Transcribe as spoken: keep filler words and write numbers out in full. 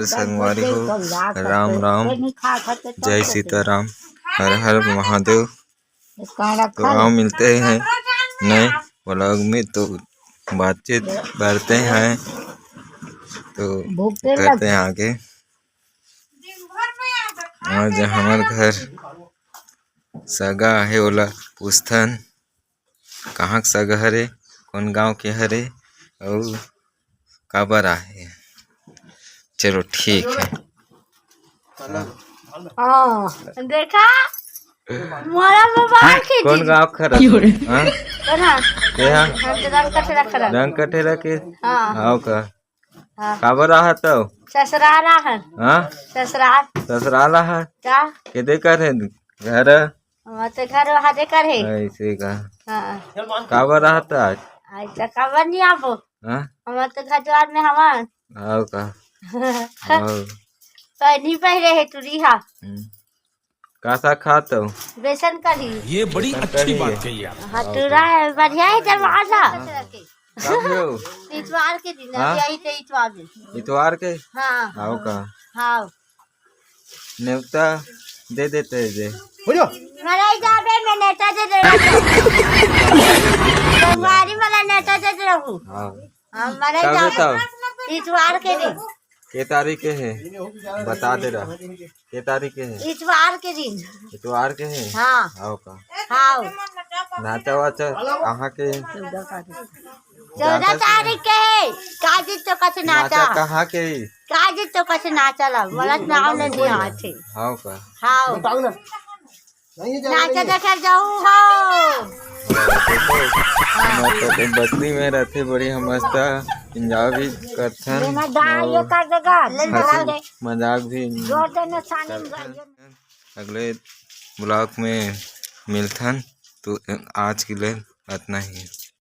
संगवारी हो, राम राम, जय सीताराम, हर हर महादेव। तो आओ मिलते हैं नए vlog में, तो बातचीत करते हैं, तो करते हैं आगे। आज हमर घर सगा आहे, ओला पूछथन, कहाँ के सगा हरे, कौन गांव के हरे, अउ काबर आहे। चलो ठीक है। हाँ, देखा, मोला मोबाइल के कौन गांव के हरे? हाँ? कौन हा? ये हा? हम तो रंग कठेरा खड़ा। रंग कठेरा के? हाँ। आओ का? हाँ। काबर आहा तौ? ससुराल आहा। हाँ? ससुराल। ससुराल आहा? का? के दे कर है घर? हमार तो घर वहाँ दे कर है। ऐसे का? हाँ। काबर आहा तौ आज? आज तो काबर नहीं आबो। हाँ? हमार तो घर द्वार में हवन। आओ का? आओ। पहनी पहले है टुरी हा। हम्म। का साग खात हो? बेसन कढ़ी। ये बड़ी बेसन अच्छी कढ़ी बात है। कही आप। हाँ, टूरा है, बढ़िया है, जब आधा। कब हो? इतवार के दिन, हाँ? अभी आई थे इतवार में। इतवार के? हाँ। आओ का? हाँ। नेवता दे देते हैं जे। मराई जाबे में नेता दे दे। सोमवारी वाला नेता दे दे रहू। हाँ। हाँ, मराई कब जाबे। बताओ? इतवार के दिन। के तारीख के है? बता दे रहा। के तारीख के है? इतवार के दिन। इतवार के है? हाँ। आओ का? हाँ। नाचा वाचा कहाँ के? चौदह तारीख के है। का जी तो कछ नाचा। नाचा कहाँ के? का जी तो कछ नाचा ला। बोला नाम नहीं आते। हाँ का? हाँ। नाचा देखे जाऊ हो। देखो, हमर तो बस्ती में रहते, बढ़िया मस्त enjoy भी करथन। लेना दाल ये अउ कर देगा। हंसी मजाक भी जोर देना सानी में करथन। अगले vlog में मिलथन, तो आज के लिए इतना ही।